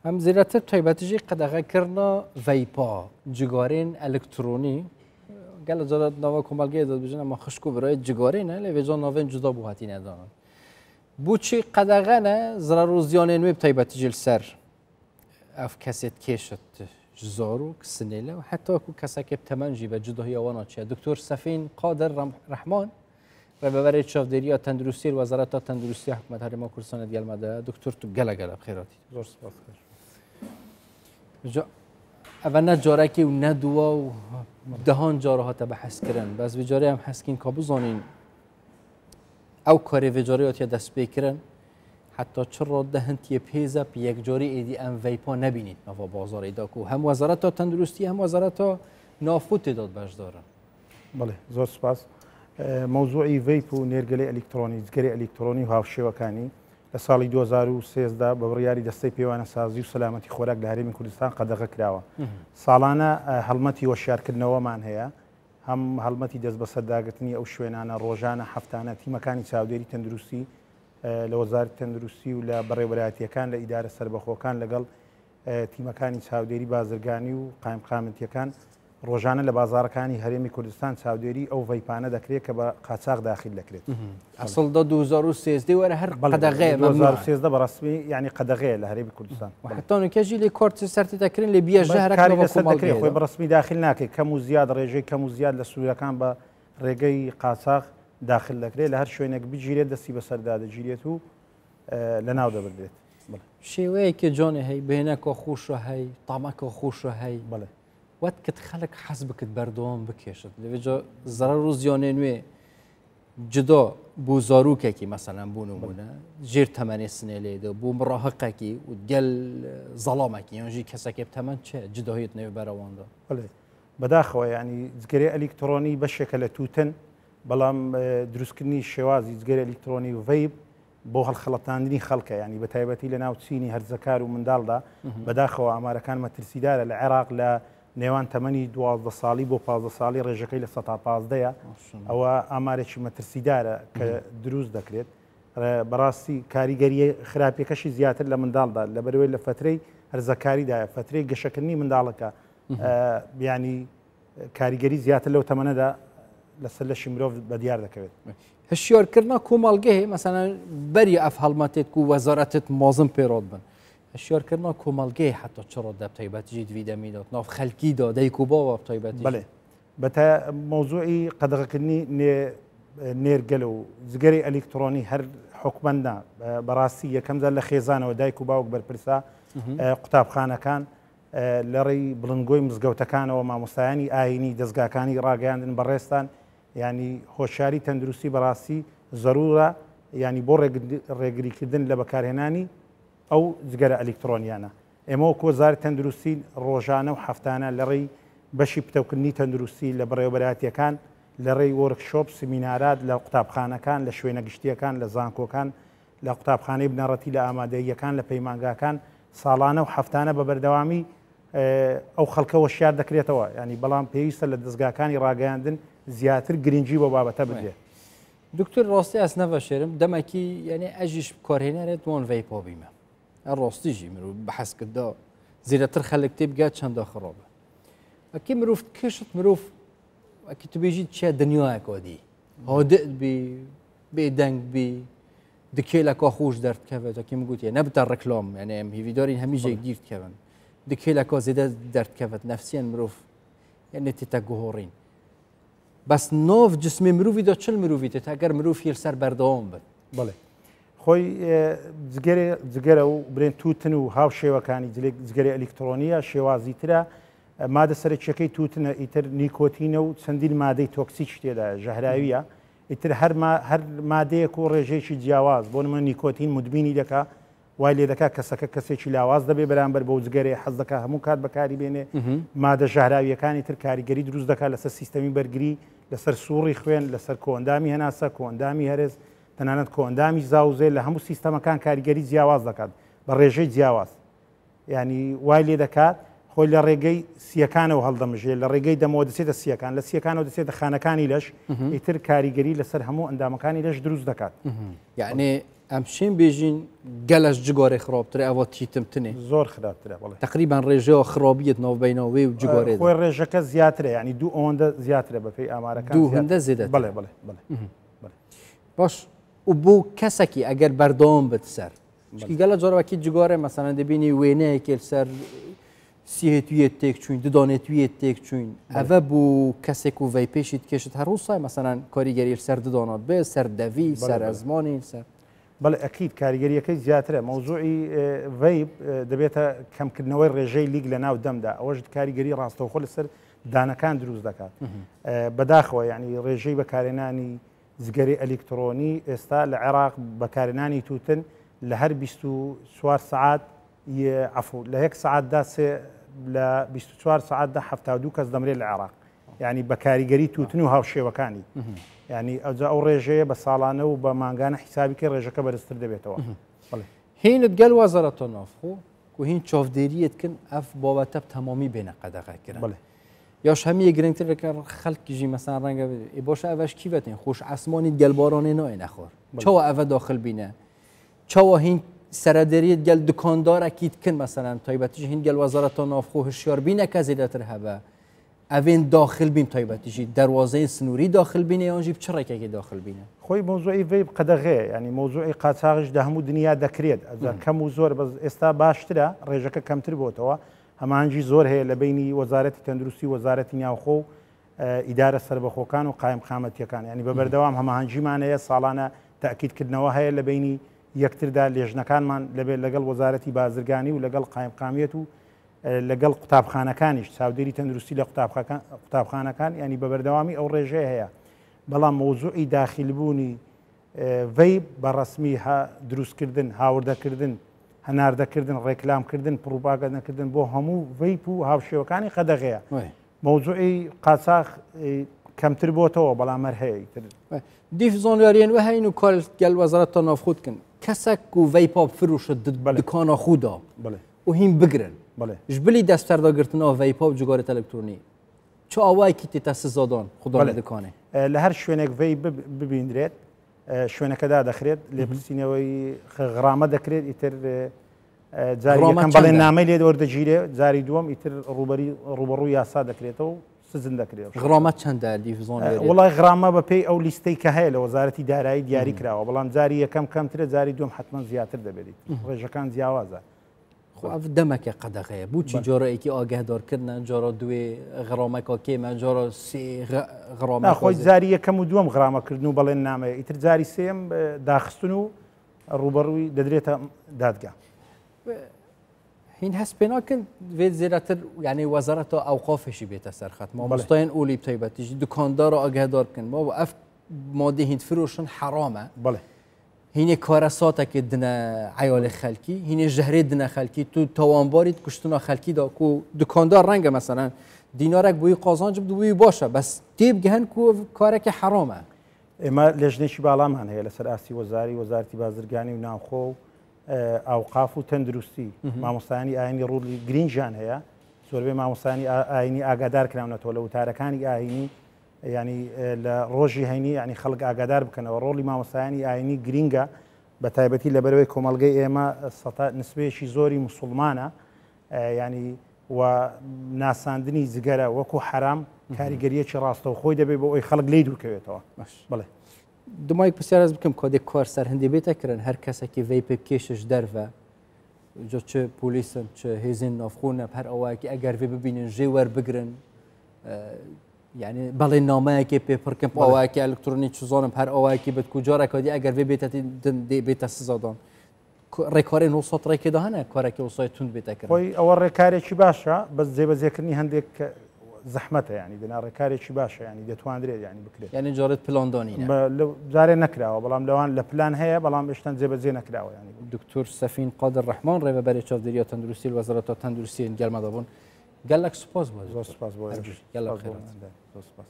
Em zêdetir taybetî jî qedexekirina veypa, cigarên elektronî gelek cara di nava komelgehê de dibêjin ema xişk û birayê cigarê ne lê vêca navên cuda bû hatîne danan. Bo çi qedexe ne zirar û ziyanên wê bi taybetî jî li ser ev kesê dikêşit ji zarok, sinêle û heta ku kesekê bi temen jî be cudahiya wan a çi ye. Doktor Sefîn Qadir Rehman Rêveberê Çavdêriya Tenduristiyê li Wezareta Tenduristiya Hikûmeta Herêma Kurdistanê digel me de ye. Doktor tu gelek gelek bi xêr hatî. Zor spas kir. Ev ne carekê û ne duwa û dehan cara hate behskirin. Bes vê carê em heskîn ka bizanîn ew karê vê carê hatiye destpêkirin heta çi radde hintiyê pêze bi yekcarî êdî em veypa nebînîn nava bazarê da ku hem Wezareta Tenduristiyê hem Wezareta Navxwe tê de beşdar in. بەڵێ زۆر سپاس. مەوزوعی ڤەیپ و نێرگەلەی ئەلیکترۆنی، جگەرەی ئەلیکترۆنی و هاوشێوەکانی لە ساڵی 2013 بە بڕیاری دەستەی پێوانەسازی و سەلامەتی خۆراک لە هەرێمی کوردستان قەدەغە کراوە. ساڵانە هەڵمەتی هۆشیارکردنەوەمان هەیە، هەم هەڵمەتی دەستبەسەرداگرتنی ئەو شوێنانە ڕۆژانە هەفتانە تیمەکانی چاودێری تەندروستی لە وەزارەتی تەندروستی و لە بەڕێوەبەرایەتییەکان لە ئیدارە سەربەخۆکان لەگەڵ تیمەکانی چاودێری بازرگانی و قایمقامەتیەکان ڕۆژانە لە بازاڕەکانی هەرێمی کوردستان چاودێری ئەو ڤەیپانە دەکرێت کە بە قاچاغ داخل دەکرێت. ئەسڵ دە 2013 وەرە هەر قەدەغەیە 2013 بە ڕەسمی یعنی قەدەغەیە لە هەرێمی کوردستان. حتا نوکەژی لێ کارت سەر دەکرن لێ بیە ژەهرە کاری لەسەر دەکرێت خۆی بە ڕەسمی داخل ناکرێت کەم و زیاد ڕێژەی کەم و زیاد لە سنوورەکان بە ڕێگەی قاچاغ داخل دەکرێت لە هەر شوێنێک بگیرێت دەستی بەسەردا دەگیرێت و لەناو دەبردرێت. شێوەیەکی جۆنێ هەی بێنەکە خۆشە هەی تامەکە خۆشە هەی بڵێ وەت کت خەڵک حەز بکت بەردەوام بکێشت لەوێ جا زەرەر و زیانێ نوێ جدا بۆ زاروکێکی مەسەلەن بوون و بوونە ژێر تەمەنێ سنێ لێدە بۆ مڕاهقێکی و گەل زەڵامێکی یانژی کەسێکی تەمەن چێ جداهیت نوێ بەرەواندا بڵێ بەداخەوە ینی جگەرەی ئەلیکترۆنی بەشێکە لە تووتن بەڵام دروستکردنی شێوازی جگەرە ئەلیکترۆنی و ڤەیب بۆ هەڵخەڵەتاندنی خەڵکە ینی بە تایبەتی لە ناو چینی هەرزەکار و منداڵدا بەداخەوە ئامارەکان مەترسیدارە لە عێراق لە نێوان تەمەنی 12 ساڵی بۆ 15 ساڵی ڕێژەکەی لە سەتا پازدەیە ئەوە ئامارێکی مەترسیدارە کە دروست دەکرێت بەڕاستی کاریگەری خراپیەکەشی زیاتر لە منداڵدا لەبەرەوەی لە فترەی هەرزەکاریدایە فترەی گەشەکردنی منداڵەکە بیانی کاریگەری زیاتر لەو تەمەنەدا لەسەر لەشی مرۆڤ بەدیار دەکەوێت. هشیارکردنا کۆمەڵگەهێ مەسەلەن بەری ئەف هەڵمەتێت کو وەزارەتت مازن پێرۆت بن هشیارکردنا کۆمەڵگەی حتا چڕۆ دە تایبەت ژی دوی دەمیدات ناو خەلکی دا دایک و باوە تایبەت بەڵێ بەتا مەوزوعی قەدەغەکردنی نێرگەلە و جگەری ئەلیکترۆنی هەر حکومەندە بەڕاستی یەکەمجار لە خێزانەوە دایک و باوک بەرپرسە قوتابخانەکان لە ڕێی بڵندگۆی مزگەوتەکانەوە مامۆستایانی ئایینی دەزگاکانی ڕاگەیاندن بەڕێزتان یانی هۆشیاری تەندروستی بەڕاستی زەرورە یانی بۆ ڕێگریکردن لە بەکارهێنانی ئەو جگەرە ئەلیکترۆنیانە ئێمە وەکو وەزارەتی تەندروستی ڕۆژانە و هەفتانە لە ڕێی بەشی پتەوکردنی تەندروستی لە بەڕێوەبەرایەتیەکان لە ڕێی وۆرکشۆپ سمینارات لە قوتابخانەکان لە شوێنە گشتیەکان لە زانکۆکان لە قوتابخانەی بنەڕەتی، لە ئامادەییەکان، لە پەیمانگاکان ساڵانە و هەفتانە بە بەردەوامی ئەو خەڵکە وەشیار دەکرێتەوە ینی بەڵام پێویستە لە دەستگاکانی ڕاگەیاندن زیاتر گرنگی بۆ بابەتە بدرێت. دکتۆر ڕاستی ئەس نەڤەشێرم دەمەکی یعنی ئەژیش بکارهێنەرێت وان ڤەیپا بیمە ڕاستیژی مرۆڤ بەحەز کردا زیرەتر خەلک تێ بگات چەندە خڕابە ئەکی مرۆڤ کشت مرۆڤ ئەکی تو بێژیت چیە دنیایەکەوە دی هادئ بی بێدەنگ بی دکێلەکە خۆش دەردکەوێت وەکی من گوتیە نەبتە ڕکلام یعنی ئەم هیویدارین هەمی جێگیر کەون دکێلەکە زێدە دەردکەوێت نەفسیان مرۆڤ یعنی تێتە گۆڕین بەس نۆڤ جسمی مرۆڤی دا چل مرۆڤی تێت ئەگەر مرۆڤ هیل سەر بەردەوام بن بڵێ خۆی جگەرە جگەرە و برێن تووتن و هاوشێوەکانی جگەرە ئەلیکترۆنیە شێوازی ترە مادە سەرەکیەکەی تووتنە ئیتر نیکۆتینە و چەندین مادەی تۆکسیکی تێدایە ژەهراویە ئیتر هەر هەر مادەیەک و ڕێژەیەکی جیاواز بۆ نمونە نیکۆتین مدمینی دەکا وای لێ دەکا کەسەکە کەسێکی لاواز دەبێ بەرامبەر بەو جگەرەیە حەز دەکا هەموو کات بەکاری بێنێ مادە ژەهراویەکانی تر کاریگەری دروست دەکات لەسەر سیستەمی بەرگری لەسەر سوڕی خوێن لەسەر کۆئەندامی هەناسە کۆئەندامی هەرس تەنانەت کۆئەندامی زاوزێ لە هەموو سیستەمەکان کاریگەری جیاواز دەکات بە ڕێژەی جیاواز یانی وای لێ دەکات خۆی لە ڕێگەی سیەکانەوە هەڵدەمژێ لە ڕێگەی دەمەوە دەچێتە سیەکان لە سیەکانەوە دەچێتە خانەکانی لەش ئیتر کاریگەری لەسەر هەموو ئەندامەکانی لەش دروست دەکات. یعنی ئەم شین بێژین گەلەش جگۆرێ خراپترە ئەوە تیتمتنێ زۆر خراپترە بەڵێ. تقریبان ڕێژەوە خرابیت ناوبینەوەی و جگۆرێ خۆی ڕێژەکە زیاترە یعنی دوو ئەوەندە زیاترە بەپێی ئامارەکان دوو هەندە زیاتر. بەڵێ بەڵێ بەڵێ باش و بۆ کەسێکی ئەگەر بەردەوام بێت سەر چونکی گەلە جۆرەکی جگۆرێ مەسەلەن دەبینی وێنەیەکی سەر سیهێتویەت تێک چوین ددانێتویەت تێک چوین ئەvە بوو کەسێک و ڤەی پێشیت کێشت هەروسای مەسەلەن کاریگەری سەر ددانات بێ سەر دەوی سەر ئەزمانی سەر بەڵێ ئەکید کاریگەریەکەی زیاترە مەوزوعی ڤەیب دەبێتە کەمکردنەوەی ڕێژەی لیک لە ناو دەمدا ئەوەش کاریگەری ڕاستەوخۆ لەسەر دانەکان دروست دەکات بەداخەوە یعنی ڕێژەی بەکارهێنانی جگەرەی ئەلیکترۆنی ئێستا لە عێراق بەکارهێنانی تووتن لە هەر 24 سەعات عەفو لە یەک سەعاتدا سێ لە 24 سەعاتدا 72 کەس دەمرێت لە عێراق یعنی بە کاریگەری تووتن و هاوشێوەکانی یعنی ئەوجا ئەو ڕێژەیە بە ساڵانە و بە مانگانە حیسابی کە ڕێژەکە بەرزتر دەبێتەوە. هینت گەل وەزارەتە ناوخۆ و هین چاودێریت کن ئەف بابەتە تەمامی بێنە قەدەغە کرد. یاش هەمیە گرنگتر کە خەڵکیژی مەسان ڕەنگە باشە ئەوەش کی بەتین خۆش ئاسمانی گەلبارانێ نایە نەخۆر چاوە ئەвە داخل بینە چاوە هین سەرەدەریت گەل دکاندارەکیت کن مەسەلەن تایبەتیش هین گەل وەزارەتە ناوخۆ هشیار بینە کە زێدەتر هەبە ئەوێن داخل بین تایبەتیژی دەروازەی سنووری داخل بینە یانژی چ ڕێکێکی داخل بینە خۆی مەوزوعی ڤەیب قەدەغەیە یعنی مەوزوعی قاچاغیش لە هەموو دنیا دەکرێت ئەجا کەم و زۆر بەس ئێستا باشترە ڕێژەکە کەمتر بۆتەوە هەماهەنگی زۆر هەیە لە بەینی وەزارەتی تەندروستی و وەزارەتی ناوخۆ و ئیدارە سەربەخۆکان و قایمقامەتیەکان یعنی بە بەردەوام هەماهەنگیمان هەیە ساڵانە تاکیدکردنەوە هەیە لە بەینی یەکتردا لێژنەکانمان لەبێت لەگەڵ وەزارەتی بازرگانی و لەگەڵ قایمقامیەت و لەگەڵ قوتابخانەکانیش چاودێری تەندروستی لە قوتابخانەکان ینی بە بەردەوامی ئەو ڕێژەیە هەیە بەڵام مەوزوعی داخیلبوونی ڤەیب بە ڕەسمی دروستکردن، هاوردەکردن، هەناردەکردن، ڕێکلامکردن، پڕوپاگەندەکردن بۆ هەموو ڤەیپ و هاوشێوەکانی قەدەغەیە. مەوزوعی قاچاخ کەمتر بۆتەوە بەڵام هەر هەیە ئیتر. دیف زانیاریێن وە هەین و کار گەل وەزارەت ناوخۆ دکن کەسەک و ڤەیپا بفروشت دکانا خودا و هین بگرن ژبلی دەستەرداگرتنا ڤەیپا و جگارەت ئەلکترۆنی چ ئاوایەکی تێتە سزادان خودا لە دکانێ. لە هەر شوێنێک ڤەیپ ببیندرێت شوێنەکە دادەخرێت لێپرسینەوەی غرامە دەکرێت ئیتر جاری یەکەم بەڵێن نامەی لێ وەردەگیرێ جاری دووەم ئیتر ڕوبەری ڕوبەڕوو یاسا دەکرێتەوە سزن دەکرێت. غرامە چەندە لیفزۆن وڵای غرامە بە پێی ئەو لیستەی کە هەیە لە وەزارەتی دارایی دیاری کراوە بەڵام جاری یەکەم کەمترە جاری دووەم حتمما زیاتر دەبێت ڕێژەکان جیاوازە. خۆ ئەv دەمەکە قەدەغەیە بۆچی جۆرەیەکی ئاگەهدارکردنە جۆرە دوێ غرامەکە کێمە جۆرە سێ غرامە خۆی جاری یەکەم و دووەم غرامەکردن و بەڵێن نامەیە ئیتر جاری سێم داخستن و ڕوبەڕووی دەدرێتە دادگا. هین هەست پێ ناکەن وێت زێدەتر یعنی وەزارەتە ئەوقافشی بێتە سەرخەت مامۆستایان ئۆلی تایبەتیش دوکاندار و ئاگەهدار بکەن بابا ئەف مادەی هیند فرۆشن حرامە بەڵێ هینێ کارەساتێکی دنە عیالی خەلکی هینێ ژەهرێ دنە خەلکی تو تاوانباریت کوشتنا خەلکی دا کو دکاندار ڕەنگە مەسەلەن دینارێک بووی قازانج بدوی باشە بەس تێبگەهن کو کارێکی حرامە. ئێمە لێژنێکی باڵامان هەیە لەسەر ئاستی وەزاری وەزارتی بازرگانی و ناوخۆ و ئاوقاف و تەندروستی مامۆستایانی ئاینی ڕوڵی گرینگیان هەیە زۆربەی مامۆستایانی ئاینی ئاگادار کراونەتەوە لە وتارەکانی ئاینی یانی لە ڕۆژی هەینی یانی خەڵک ئاگادار بکەنەوە ڕۆڵی مامۆستایانی ئاینی گرینگە بە تایبەتی لەبەرەوەی کۆمەڵگەی ئێمە سەتا نسبەیەکی زۆری مسوڵمانە ینی و ناساندنی جگەرە وەکو حرام کاریگەریەکی ڕاستەوخۆی دەبێت بۆ ئەوی خەڵک لی دوورکەوێتەوە بڵێ دومای پرسیار بکەم کۆدێک کار سەر هەندی بێتە کرن هەر کەسێکی ڤەیپ بکێشش دەرڤە جا چ پۆلیسن چ هێزên ناوخۆنە هەر ئەوایەکی ئەگەر vê ببینن ژێ وەربگرن یعنی بەڵێ نامەیەکێ پێ پڕکەم ئەوایەکی ئەلکترۆنی چزانم هەر ئەوایەکی بێت کو جارێکە دی ئەگەر vê بێتە بێتە سزادان ڕێکارێن وسط ڕێکێدا هەنە کارێکی وسای توند بێتە کرد خۆی ئەوە ڕێکارێکی باشە بەس جێبەجێکردنی هەندێک زەحمەتە ینی دەنا ڕێکارێکی باشە ینی دەتواندرێت ینی بکرێت ینی جارێت پلاندانی جارێ نەکراوە بەڵام لەوان لە پلان هەیە بەڵام ئێشتان جێبەجێ نەکراوە ینی دکتۆر سەفین قادر ڕەحمان ڕێبەری چاودێریە تەندروستی وەزارەتە تەندروستی گەرمەدەبوون گەلک سوپاس بۆ زۆر سوپاس بۆ گەلک زۆر سوپاس.